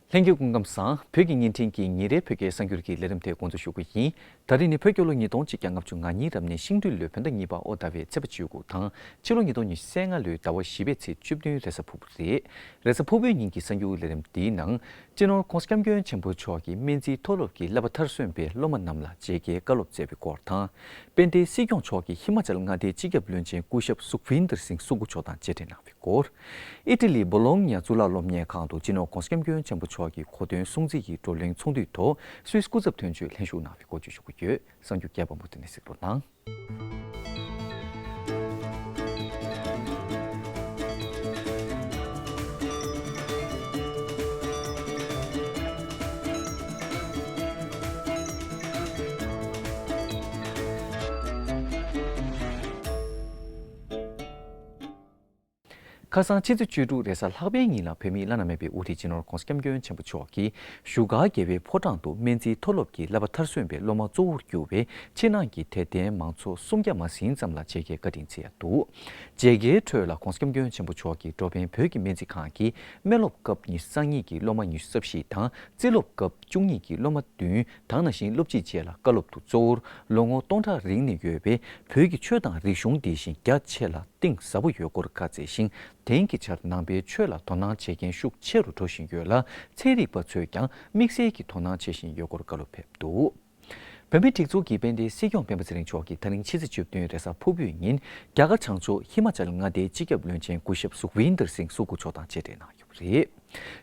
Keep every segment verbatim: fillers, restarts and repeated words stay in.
ལྷན་རྒྱས་སྐུ་ཁམས་བཟང་། བོད་ཀྱི་བརྙན་འཕྲིན་གྱི་ཉིན་རེའི་བོད་སྐད་གསར་འགྱུར་གྱི་ལས་རིམ་དེ་འགོ་འཛུགས་ཞུ་རྒྱུ་ཡིན། ད་རེས་ནི་བོད་རྒྱལ་ལོ་ཉིས་སྟོང་གཅིག་བརྒྱ་ལྔ་བཅུ་ང་གཉིས་རབ་གནས་ཤིང་སྦྲུལ་ལོའི་བོད་ཟླ་གཉིས་པ་ཨོ་ཟླ་བའི་ཚེས་པ་བཅུ་དགུ་དང་ཕྱི་ལོ་ཉིས་སྟོང་ཉི་ཤུ་རྩ་ལྔ་ལོའི་ཟླ་བ་བཞི་པའི་ཚེས་བཅུ་བདུན་རེས་གཟའ་ཕུར་བུ་རེད། རེས་གཟའ་ཕུར་བུའི་ཉིན་གྱི་གསར་འགྱུར་ལས་རིམ་འདིའི་ནང་། སྤྱི་ནོར་༧གོང་ས་༧སྐྱབས་མགོན་ཆེན་པོ་མཆོག་གིས་སྨན་རྩིས་མཐོ་སློབ་ཀྱི་བསླབ་པ་མཐར་སོན་པའི་སློབ་མ་རྣམས་ལ་མཇལ་ཁའི་བཀའ་སློབ་སྩལ་བའི་སྐོར་དང་། དཔལ་ལྡན་སྲིད་སྐྱོང་མཆོག་གིས་ཧི་མ་ཅལ་མངའ་སྡེའི་སྤྱི་ཁྱབ་བློན་ཆེན་སྐུ་ཞབས་སུ་ཁུ་བིན་དར་སིང་སུ་ཀུ་མཆོག་དང་མཇལ་འཕྲད་གནང་བའི་སྐོར། ཨི་ཊ་ལིའི་བོ་ལོང་ཉ་གཙུག་ལག་སློབ་གཉེར་ཁང་དུ་སྤྱི་ནོར་༧གོང་ས་༧སྐྱབས་མགོན་ཆེན་པོ་མཆོག་གི་གོ་སྟོན་སྲུང་བརྩི་ཡི་བགྲོ་གླེང་ཚོགས་འདུའི་ཐོག་སུད་སི་སྐུ་ཚབ་དོན་གཅོད་ལྷན་ཞུགས་གནང་བའི་སྐོར་བརྗོད་ཞུ་རྒྱུ་ཡོད། གསར་འགྱུར་རྒྱས་པ་མུ་མཐུད་ནས་གཟིགས་རོགས་གནང་། ཁ་སང་ཕྱི་ཚེས་བཅུ་དྲུག་རེས་གཟའ་ལྷག་པའི་ཉིན་ལ་བོད་མིའི་བླ་ན་མེད་པའི་དབུ་ཁྲིད་སྤྱི་ནོར་༧གོང་ས་༧སྐྱབས་མགོན་ཆེན་པོ་མཆོག་གིས་བཞུགས་སྒར་རྒྱལ་བའི་ཕོ་བྲང་དུ་སྨན་རྩིས་མཐོ་སློབ་ཀྱི་བསླབ་པ་མཐར་སོན་པའི་སློབ་མ་གཙོ་བོར་གྱུར་བའི་ཕྱི་ནང་གི་དད་ལྡན་མང་ཚོགས་སུམ་བརྒྱ་མ་ཟིན་ཙམ་ལ་མཇལ་ཁའི་བཀའ་དྲིན་སྩལ་ཡ་འདུག་མཇལ་ཁའི་ཁྲོད་ལ་༧གོང་ས་༧སྐྱབས་མགོན་ཆེན་པོ་མཆོག་གིས་འགྲོ་ཕན་བོད་ཀྱི་སྨན་རྩིས་ཁང་གི་སྨན་སློབ་སྐབས་ཉི་ཤུ་རྩ་གཉིས་ཀྱི་སློབ་མ་ཉི་ཤུ་རྩ་བཞི་དང་རྩིས་སློབ་སྐབས་བཅུ་གཉིས་ཀྱི་སློབ་མ་བདུན་དང་ནང་བཞིན་སློབ་སྤྱི་བཅས་ལ་བཀའ་སློབ་ཏུ་གཙོ་བོར་ལོ་ངོ་སྟོང་ཕྲག་རིང་ནས་ཡོད་པའི་བོད་ཀྱི་ཆོས་དང་རིག་གཞུང་འདི་བཞིན་རྒྱ་ཆེ་ལ་གཏིང་ཟབ་པོ་ཡོད་སྐོར་བཀའ་སྩལ་ཞིང་། དེང་གི་ཆར་ནང་པའི་ཆོས་ལ་དོ་སྣང་བྱེད་མཁན་ཤུགས་ཆེ་རུ་འགྲོ་བཞིན་ཡོད་ལ། ཚན་རིག་པ་ཚོས་ཀྱང་དམིགས་བསལ་གྱི་དོ་སྣང་བྱེད་བཞིན་ཡོད་སྐོར་བཀའ་སློབ་ཕེབས་འདུག་བོད་མིའི་སྒྲིག་འཛུགས་ཀྱི་དཔལ་ལྡན་སྲིད་སྐྱོང་སྤེན་པ་ཚེ་རིང་མཆོག་གིས་ད་རིང་ཕྱི་ཚེས་བཅུ་བདུན་རེས་གཟའ་ཕུར་བུའི་ཉིན་རྒྱ་གར་བྱང་ཕྱོགས་ཧི་མ་ཅལ་མངའ་སྡེའི་སྤྱི་ཁྱབ་བློན་ཆེན་སྐུ་ཞབས་སུ་ཁ་ཝིན་དར་སིང་སུ་ཀུ་མཆོག་དང་མཇལ་འཕྲད་གནང་ཡོད་པ་རེད།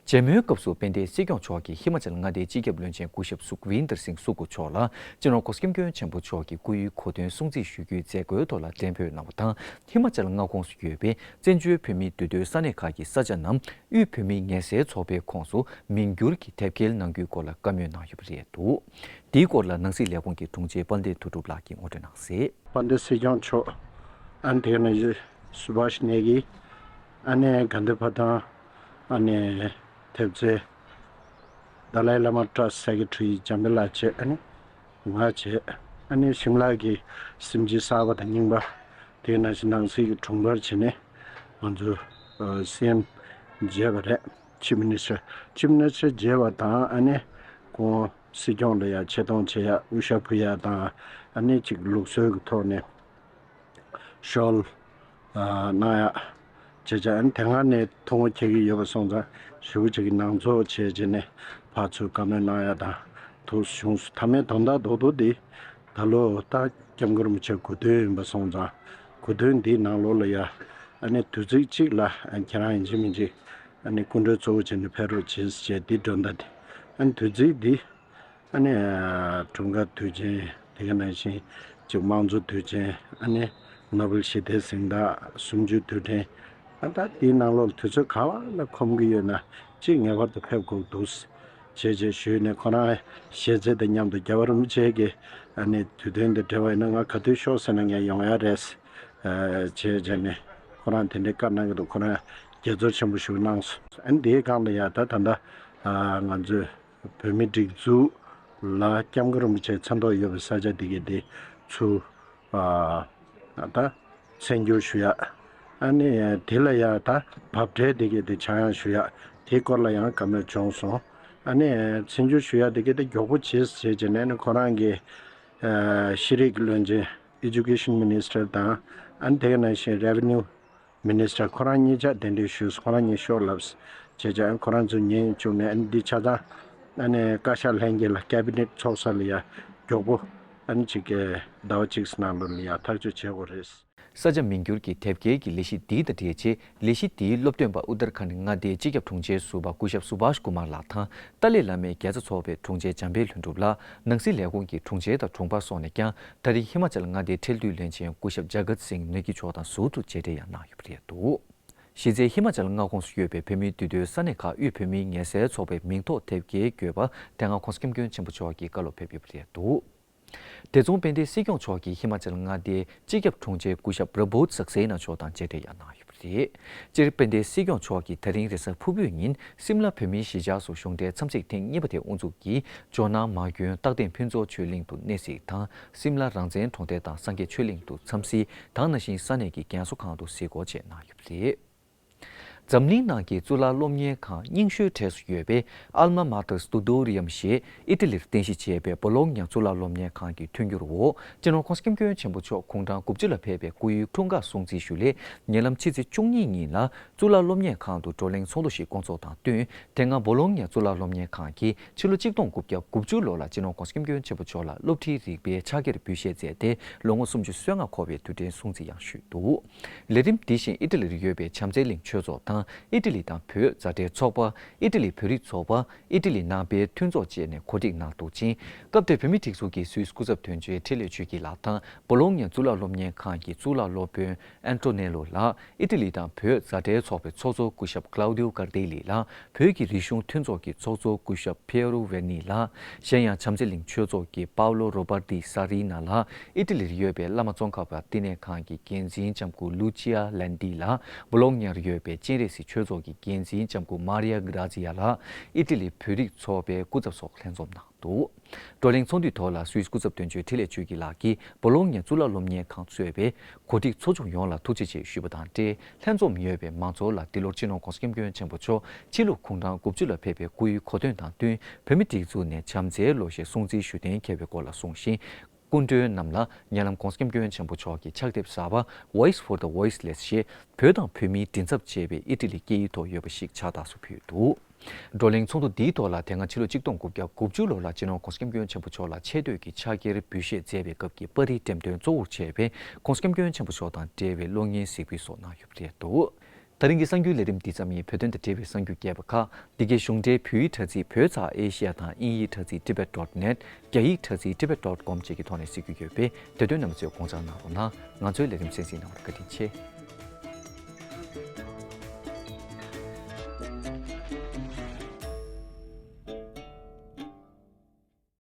མཇལ་མོལ་སྐབས་སུ་དཔལ་ལྡན་སྲིད་སྐྱོང་མཆོག་གིས་ཧི་མ་ཅལ་མངའ་སྡེའི་སྤྱི་ཁྱབ་བློན་ཆེན་སྐུ་ཞབས་སུ་ཁ་ཝིན་དར་སིང་སུ་ཀུ་མཆོག་ལ་སྤྱི་ནོར་༧གོང་ས་༧སྐྱབས་མགོན་ཆེན་པོ་མཆོག་གི་སྐུ་ཡུལ་གོ་སྟོན་སྲུང་བརྩི་ཞུ་རྒྱུའི་མཛད་སྒོའི་ཐོག་ལ་བཀྲམ་སྤོས་གནང་བ་དང་། ཧི་མ་ཅལ་མངའ་ཁོངས་སུ་ཡོད་པའི་བཙན་བྱོལ་བོད་མིའི་འདུས་སྡོད་ས་གནས་ཁག་གི་ས་ཆ་རྣམས་དབུས་བོད་མིའི་ངལ་སེལ་ཚོགས་པའི་ཁོངས་སུ་མིང་བསྒྱུར་གྱི་དེབ་སྐྱེལ་གནང་རྒྱུའི་སྐོར་ལ་བཀའ་མོལ་གནང་ཡོད་པ་རེད་འདུག་འདིའི་སྐོར་ལ་ནང་སྲིད་ལས་ཁུངས་ཀྱི་དྲུང་ཆེ་དཔལ་ལྡན་དོན་གྲུབ་ལགས་ཀྱིས་ངོ་སྤྲོད་གནང་གསལ། དཔལ་ལྡན་སྲིད་སྐྱོང་མཆོག་ཨ་ནི་དེ་ནས་སུ་བྷ་ཤ་ནེ་གི་ཨ་ནི་གྷན་དྷི་ཕ་ཐང་ཨ་ནི་ཐེབས་རྩའི་ཏཱ་ལའི་བླ་མ་ཊ་སི་སེ་ཀེ་ཊི་རི་འཇམ་དཔལ་ལགས་བཅས་ཨ་ནི་ང་བཅས་ཨ་ནི་ཤིམ་ལ་གི་གཟིམ་སྤྱིལ་གསར་པ་དང་རྙིང་པ་དེ་ནང་བཞིན་ནང་སྲིད་ཀྱི་དྲུང་འཕར་བྱས་ནས་ང་ཚོ་སི་ཨེམ་མཇལ་བ་རེད། ཆིབ་མི་ནི་སི་ཊར་ཆིབ་མི་ནི་སི་ཊར་མཇལ་བ་དང་ཨ་ནི་ཁོང་སྲིད་སྐྱོང་ལ་ཡ་ཆེ་མཐོང་བྱེད་ཡ་དབུ་ཞྭ་ཕུད་ཡ་དང་ཨ་ནི་ཅིག་ལུགས་སྲོལ་གྱི་ཐོག་ནས་ཤོལ་གནང་ཡ་བྱས་བྱས་ཨ་ནི་དེ་སྔ་ནས་ཐུགས་མོ་འཁྱེར་གྱི་ཡོད་པ་སོང་ཙང་ཞེ་པོ་ཅིག་གི་ནང་འཛུལ་བྱས་བྱས་ནས་ཕར་ཚུར་བཀའ་མོལ་གནང་ཡ་དང་ཐུགས་བྱུང་སོང་། མཐའ་མའི་དོན་དག་རྡོག་རྡོག་འདི་ད་ལོ་ད་སྐྱབས་མགོན་རིན་པོ་ཆེ་གོ་སྟོན་ཡིན་པ་སོང་ཙང་གོ་སྟོན་འདིའི་ནང་ལོགས་ལ་ཡ་ཨ་ནི་དུས་ཚིགས་གཅིག་ལ་ཁྱེད་རང་ཡིན་གཅིག་མིན་གཅིག་ཨ་ནི་སྐུ་མགྲོན་གཙོ་བོ་བྱས་ནས་ཕེབས་རོགས་བྱེད་ཅེས་འདི་སྒྲོན་བརྡ་འདི་ཨ་ནི་དུས་ཚིགས་འདི་ཨ་ནི་འཁྲུངས་སྐར་དུས་ཆེན་དེ་ག་ནང་བཞིན་གཅིག་དམངས་གཙོ་དུས་ཆེན་ཨ་ནི་ནོ་བེལ་ཞི་བདེའི་གཟེངས་རྟགས་སུམ་ཅུ་དུས་དྲན་ཨ་ད་དེའི་ནང་ལོགས་དུས་ཚོད་ག་བ་ལ་ཁོམ་གྱི་ཡོད་ན་གཅིག་ངེས་པར་དུ་ཕེབས་དགོས་འདུག་ཅེས་ཅེས་ཞུས་ནས་ཁོ་རང་ཞལ་རྩེད་དང་མཉམ་དུ་རྒྱལ་བ་རིན་པོ་ཆེ་གི་ཨ་ནི་དུས་སྟོན་དང་འབྲེལ་བ་ཡིན་ན་ང་ག་དུས་ཤོག་ཟེར་ན་ངས་ཡོང་ཡ་རེད། ཨ་བྱས་བྱས་ནས་ཁོ་རང་དེ་འདྲའི་བཀའ་གནང་གི་འདུག་ཁོ་རང་དགྱེས་ཚོར་ཆེན་པོ་ཞིག་གནང་སོང་། ཨ་ནི་དེའི་སྒང་ལ་ཡ་ད་ད་ལྟ་ཨ་ང་ཚོས་བོད་མིའི་སྒྲིག་འཛུགས་ལ་སྐྱབས་མགོན་རིན་པོ་ཆེ་མཚན་ཐོག་ཡོད་པའི་ས་ཆ་དེ་གའི་དེ་ཚུར་ཨ་ད་མཚན་སྦྱོར་ཞུ་ཡ། ཨ་ནི་དེ་ལ་ཡ་ད་འབབ་ཁྲལ་དེ་གའི་དེ་ཆག་ཡང་ཞུ་ཡ། དེའི་སྐོར་ལ་ཡང་བཀའ་མོལ་བྱུང་སོང་། ཨ་ནི་མཚན་སྦྱོར་ཞུ་ཡ་དེ་གའི་དེ་མགྱོགས་པོ་བྱེད་བྱེད་བྱས་ནས་ཨ་ནི་ཁོ་རང་གི་ཨ་ཤེས་རིག་བློན་ཆེན་Education Minister དང་ཨ་ནི་དེ་ག་ནང་བཞིན་Revenue Minister ཁོ་རང་གཉིས་ཆ་གདན་འདྲེན་ཞུས། ཁོ་རང་གཉིས་ཤོག་ལབ་བྱས་བྱས་ཨ་ནི་ཁོ་རང་ཚོ་ཉིན་བཅུག་ནས་ཨ་ནི་འདི་ཆ་ཚང་ཨ་ནི་བཀའ་ཤག་ལྷན་རྒྱས་ལ་Cabinet ཚོགས་ས་ལ་ཡ་མགྱོགས་པོ་ཨ་ནི་གཅིག་གི་ཟླ་བ་གཅིག་ནང་ལོགས་ལ་ཡ་ཐག་གཅོད་བྱེད་དགོས་རེད། ས་ཆ་མིང་བསྒྱུར་གྱི་དེབ་སྐྱེལ་གྱི་ལས་གཞི་འདི་དང་འབྲེལ་ཆེད་ལས་གཞི་འདིའི་སློབ་སྟོན་པ་ཨུ་ཏར་ཁཱན་མངའ་སྡེའི་སྤྱི་ཁྱབ་དྲུང་ཆེ་ཟུར་པ་སྐུ་ཞབས་སུ་བྷཱཤ་ཀུ་མར་ལགས་དང་ཏཱ་ལའི་བླ་མའི་རྒྱལ་ཚབ་ཚོགས་པའི་དྲུང་ཆེ་འཇམ་དཔལ་ལྷུན་གྲུབ་ལགས། ནང་སྲིད་ལས་ཁུངས་ཀྱི་དྲུང་ཆེ་དང་དྲུང་འཕར་སོགས་ནས་ཀྱང་ད་རེས་ཧི་མ་ཅལ་མངའ་སྡེའི་ཁྲལ་བསྡུའི་བློན་ཆེན་སྐུ་ཞབས་ཇ་གཏ་སིང་ནེ་གི་མཆོག་དང་ཟུར་དུ་མཇལ་འཕྲད་ཡང་གནང་ཡོད་པ་རེད་འདུག་གཞི་རྩའི་ཧི་མ་ཅལ་མངའ་ཁོངས་སུ་ཡོད་པའི་བོད་མིའི་འདུས་སྡོད་ས་གནས་ཁག་དབུས་བོད་མིའི་ངལ་སེལ་ཚོགས་པའི་མིང་ཐོ་དེབ་སྐྱེལ་དགོས་པ་དེ་སྔ་༧གོང་ས་༧སྐྱབས་མགོན་ཆེན་པོ་མཆོག་གིས་བཀའ་སློབ་ཕེབས་ཡོད་པ་རེད་འདུག་དེ་མཚུངས་དཔལ་ལྡན་སྲིད་སྐྱོང་མཆོག་གིས་ཧི་མ་ཅལ་མངའ་སྡེའི་སྤྱི་ཁྱབ་དྲུང་ཆེ་སྐུ་ཞབས་པྲ་བུད་སག་སེ་ན་མཆོག་དང་མཇལ་འཕྲད་ཡང་གནང་ཡོད་པ་རེད། སྤྱིར་དཔལ་ལྡན་སྲིད་སྐྱོང་མཆོག་གིས་ད་རིང་རེས་གཟའ་ཕུར་བུའི་ཉིན་སིམ་ལ་བོད་མིའི་གཞིས་ཆགས་སུ་གཞུང་འབྲེལ་འཚམས་གཟིགས་ཐེངས་གཉིས་པ་དེ་དབུ་འཛུགས་ཀྱིས་ཇོ་ནང་མ་དགོན་རྟག་བརྟན་ཕུན་ཚོགས་ཆོས་གླིང་དུ་གནས་གཟིགས་དང་། སིམ་ལ་རང་བཙན་གྲོང་རྡལ་དང་སངས་རྒྱས་ཆོས་གླིང་དུ་འཚམས་གཟིགས་དང་། ནང་བཞིན་ས་གནས་ཀྱི་རྒན་གསོ་ཁང་དུ་གཟིགས་སྐོར་བཅས་གནང་ཡོད་པ་རེད། འཛམ་གླིང་ནང་གི་གཙུག་ལག་སློབ་གཉེར་ཁང་རྙིང་ཤོས་གྲས་སུ་ཡོད་པའི་Alma Mater Tutorum ཞེས་ཨི་ཊ་ལིར་རྟེན་གཞི་བྱས་པའི་Bologna གཙུག་ལག་སློབ་གཉེར་ཁང་གི་མཐུན་འགྱུར་འོག་སྤྱི་ནོར་༸གོང་ས་༸སྐྱབས་མགོན་ཆེན་པོ་མཆོག་དགུང་གྲངས་དགུ་བཅུ་ལ་ཕེབས་པའི་སྐུ་ཡོན་འཁྲུངས་སྐར་སྲུང་བརྩི་ཞུ་སླད་ཉེ་ལམ་ཕྱི་ཚེས་བཅུ་གཉིས་ཉིན་ལ་གཙུག་ལག་སློབ་གཉེར་ཁང་དུ་བགྲོ་གླེང་ཚོགས་འདུ་ཞིག་བསྐོང་ཚོགས་དང་བསྟུན། དེ་སྔ་Bologna གཙུག་ལག་སློབ་གཉེར་ཁང་གིས་ཕྱི་ལོ་གཅིག་སྟོང་དགུ་བརྒྱ་དགུ་བཅུ་ལོ་ལ་སྤྱི་ནོར་༸གོང་ས་༸སྐྱབས་མགོན་ཆེན་པོ་མཆོག་ལ་སློབ་ཁྲིད་རིག་པའི་ཕྱག་འཁྱེར་འབུལ་བཞེས་མཛད་དེ་ལོ་ངོ་སུམ་ཅུ་སོ་ལྔ་འཁོར་བའི་དུས་དྲན་སྲུང་བརྩི་ཡང་ཞུས་འདུག་ལས་རིམ་འདི་བཞིན་ཨི་ཊ་ལིར་ཡོད་པའི་བྱམས་བརྩེའི་གླིང་ཆོས་ཚོགས་དང་ཨི་ཊ་ལི་དང་བོད་མཛའ་འབྲེལ་ཚོགས་པ། ཨི་ཊ་ལི་བོད་རིགས་ཚོགས་པ། ཨི་ཊ་ལི་ནང་པའི་མཐུན་ཚོགས་བཅས་ནས་གོ་སྒྲིག་གནང་འདུག་ཅིང་། སྐབས་དེར་བོད་མིའི་སྒྲིག་འཛུགས་ཀྱི་སུད་སི་སྐུ་ཚབ་དོན་གཅོད་འཕྲིན་ལས་ཆོས་སྐྱིད་ལགས་དང་Bologna གཙུག་ལག་སློབ་གཉེར་ཁང་གི་གཙུག་ལག་སློབ་དཔོན་Antonello ལགས། ཨི་ཊ་ལི་དང་བོད་མཛའ་འབྲེལ་ཚོགས་པའི་ཚོགས་གཙོ་སྐུ་ཞབས་Claudio Cardelli ལགས། བོད་ཀྱི་རིག་གཞུང་མཐུན་ཚོགས་ཀྱི་ཚོགས་གཙོ་སྐུ་ཞབས་Piero Vanni ལགས། གཞན་ཡང་བྱམས་བརྩེའི་གླིང་ཆོས་ཚོགས་ཀྱི་Paolo Roberti Sarina ལགས། ཨི་ཊ་ལིར་ཡོད་པའི་བླ་མ་ཙོང་ཁ་པ་བསྟི་གནས་ཁང་གི་འགན་འཛིན་ལྕམ་སྐུ་Lucia Landi ལགས། Bologna ཡར་ཡོད་པའི་སྤྱན་རས་གཟིགས་ཆོས་ཚོགས་ཀྱི་འགན་འཛིན་ལྕམ་སྐུ་Maria Grazia ལགས། ཨི་ཊ་ལི་བོད་རིགས་ཚོགས་པའི་སྐུ་ཚབ་སོགས་ལྷན་འཛོམས་གནང་འདུག་བགྲོ་གླེང་ཚོགས་འདུའི་ཐོག་ལ་སུད་སི་སྐུ་ཚབ་དོན་གཅོད་འཕྲིན་ལས་ཆོས་སྐྱིད་ལགས་ཀྱིས་Bologna གཙུག་ལག་སློབ་གཉེར་ཁང་གཙོས་པའི་གོ་སྒྲིག་ཚོགས་ཆུང་ཡོངས་ལ་ཐུགས་རྗེ་ཆེ་ཞུས་པ་དང་འབྲེལ། ལྷན་འཛོམས་ཡོད་པའི་མང་ཚོགས་ལ་འདི་ལོར་སྤྱི་ནོར་༸གོང་ས་༸སྐྱབས་མགོན་ཆེན་པོ་མཆོག་ཕྱི་ལོ་དགུང་གྲངས་དགུ་བཅུ་ལ་ཕེབས་པའི་སྐུའི་གོ་སྟོན་དང་བསྟུན། བོད་མིའི་སྒྲིག་འཛུགས་ནས་བྱམས་བརྩེའི་ལོ་ཞེས་སྲུང་བརྩི་ཞུ་གཏན་འཁེལ་བའི་སྐོར་ལ་གསུངས་ཤིང་། སྐུ་མགྲོན་རྣམས་ལ་ཉེ་ལམ་༸གོང་ས་༸སྐྱབས་མགོན་ཆེན་པོ་མཆོག་གི་ཕྱག་དེབ་གསར་པ་Voice for the Voiceless ཞེས་བོད་དང་བོད་མིའི་མགྲིན་ཚབ་ཅེས་པའི་ཨི་ཊ་ལིའི་སྐད་ཡིག་ཐོག་ཡོད་པ་ཞིག་ཕྱག་རྟགས་སུ་ཕུལ་འདུག་བགྲོ་གླེང་ཚོགས་འདུ་འདིའི་ཐོག་ལ་དེ་སྔ་ཕྱི་ལོ་གཅིག་སྟོང་དགུ་བརྒྱ་དགུ་བཅུ་ལོ་ལ་སྤྱི་ནོར་༸གོང་ས་༸སྐྱབས་མགོན་ཆེན་པོ་མཆོག་ལ་ཆེ་བསྟོད་ཀྱི་ཕྱག་འཁྱེར་འབུལ་བཞེས་མཛད་པའི་སྐབས་ཀྱི་པར་རིས་འགྲེམས་སྟོན་གཙོ་བོར་བྱས་པའི་༸གོང་ས་༸སྐྱབས་མགོན་ཆེན་པོ་མཆོག་དང་འབྲེལ་བའི་གློག་བརྙན་གཟིགས་འབུལ་སོགས་གནང་ཡོད་པ་རེད་འདུག་ད་རིང་གི་གསར་འགྱུར་ལས་རིམ་འདི་ཙམ་ཡིན། བོད་དོན་དང་འབྲེལ་བའི་གསར་འགྱུར་རྒྱས་པ་ཁག་འདི་གའི་གཞུང་འབྲེལ་བོད་ཡིག་དྲ་ཚིགས་བོད་ཚགས་ཨེ་ཤེ་ཡ་དང་དབྱིན་ཡིག་དྲ་ཚིགས་tibet dot net། རྒྱ་ཡིག་དྲ་ཚིགས་tibet dot com བཅས་ཀྱི་ཐོག་ནས་གཟིགས་རྒྱུ་ཡོད་པས་དེ་དོན་རྣམས་ཚོས་དགོངས་འཇགས་གནང་རོགས་གནང་། ང་ཚོའི་ལས་རིམ་གསན་གཟིགས་གནང་བར་བཀའ་དྲིན་ཆེ།